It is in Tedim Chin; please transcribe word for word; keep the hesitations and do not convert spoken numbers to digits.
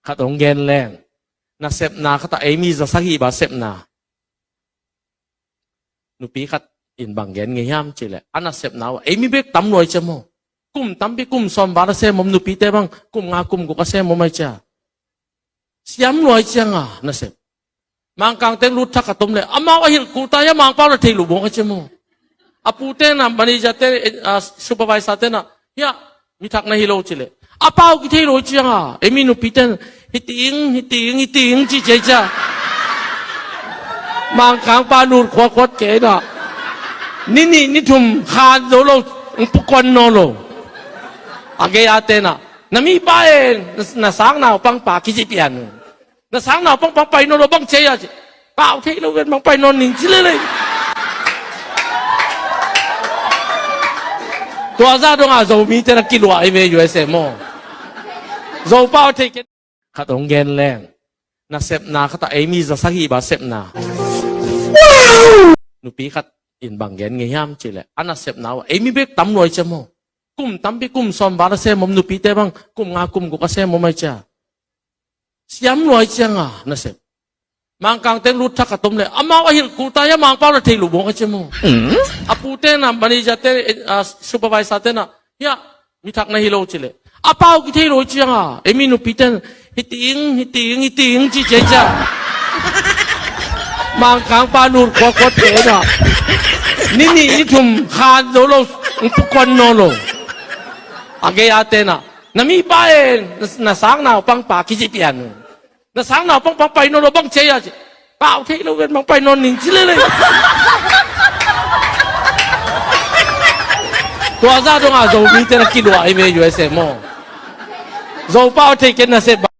Khat hong gen leng. Nasepna khat ah ei mi za sagih bang sepna. Nupi khat in bang gen ngei hiam cih leh, a nasepna uh ah ei mi bek tam lua hi ci a maw. Kum tampi, kum sawm val a sem om, nupite bang kum nga kum guk a sem om hi ci a. Siam lua hi ciang a nasep. Mangkang teng lut thak a tom leh amau a hilh kul ta hi a, Mangpau na thei lo bang hi ci a maw. A pute na, manager te, eh, a supervisor te na, hiah, mi thak na hi lo ci leh, a pau kithei lo hi ciang a, ei mi nupite na, hiti ing, hiti ing, hiti ing ci ci hi ci a. Mangkang pa lut khuat khuat kei na. Ni nih ni thum khan zo lo, ong pukuan nawn lo. A gei a te na, na mipa e, na, na sang naupang pa kici pian. Na sang naupang pa pai nawn lo, bang ci a ci. Pau thei lo ven, bang pai nawn ning ci lele. Tua zah dong a Zomite na kiluah hi ve U S A maw. Zo pau thei ken. Khat hong gen leng. Nasepna khat ah ei mi za sagih bang sepna. Nupi khat in bang gen ngei hiam cih leh, a nasepna uh ah ei mi bek tam lua hi ci a maw. Kum tampi, kum sawm val a sem om, nupite bang kum nga kum guk a sem om hi ci a. Siam lua hi ciang a nasep. Mangkang teng lut thak a tom leh amau a hilh kul ta hi a, Mangpau na thei lo bang hi ci a maw. A pute na, manager te, eh, a supervisor te na, hiah, mi thak na hi lo ci leh, a pau kithei lo hi ciang a, ei mi nupite na, hiti ing, hiti ing, hiti ing ci ci hi ci a. Mangkang pa lut khuat khuat kei na. Ni nih ni thum khan zo lo, ong pukuan nawn lo. A gei a te na, na mipa e, na, na sang naupang pa kici pian. Na sang naupang pa pai nawn lo, bang ci a ci. Pau thei lo ven, bang pai nawn ning ci lele. Tua zah dong a Zomite na kiluah hi ve U S A maw. Zo pau thei ken nasep bang.